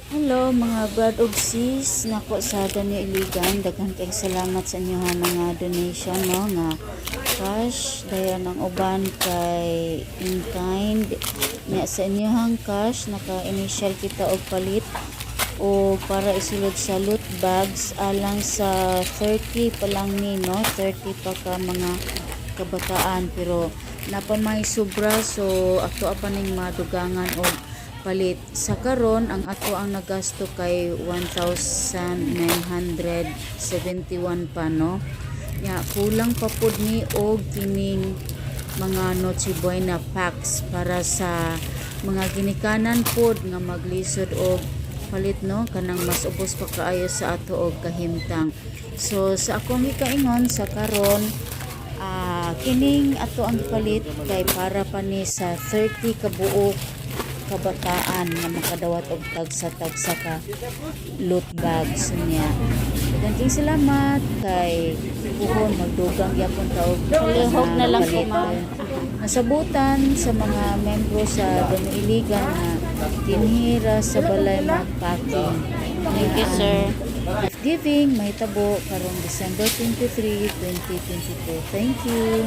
Hello, mga brad ug sis nako sa Danyo Iligan. Daghan kay salamat sa inyong mga donation, no, nga cash, dayon ang uban kay in kind. Nya sa inyong cash, naka-initial kita og palit o para isulod sa loot bags alang sa 30 pa lang ni, no, 30 pa ka mga kabataan, pero napamay sobra, so ato pa ning madugangan og palit. Sa karon, ang ato ang nagasto kay 1,971 pa, no. Nya kulang pa pud ni og kining mga Noche Buena packs para sa mga ginikanan pod nga maglisod og palit, no, kanang mas ubos pa kaayo sa ato og kahimtang. So sa akong gikaingon sa karon, kining ato ang palit kay para pa ni sa 30 ka buok kabataan nga makadawat og tagsa-tagsa ka loot bags niya. Daghang salamat kay puhon magdugang gyapon ta og Palihog na lang ko, palit. Ma'am. Nasabutan sa mga membro sa Danyo Iligan na dinhi ra sa balay magpacking. Thank you, sir. Gift giving mahitabo karong December 23, 2022. Thank you.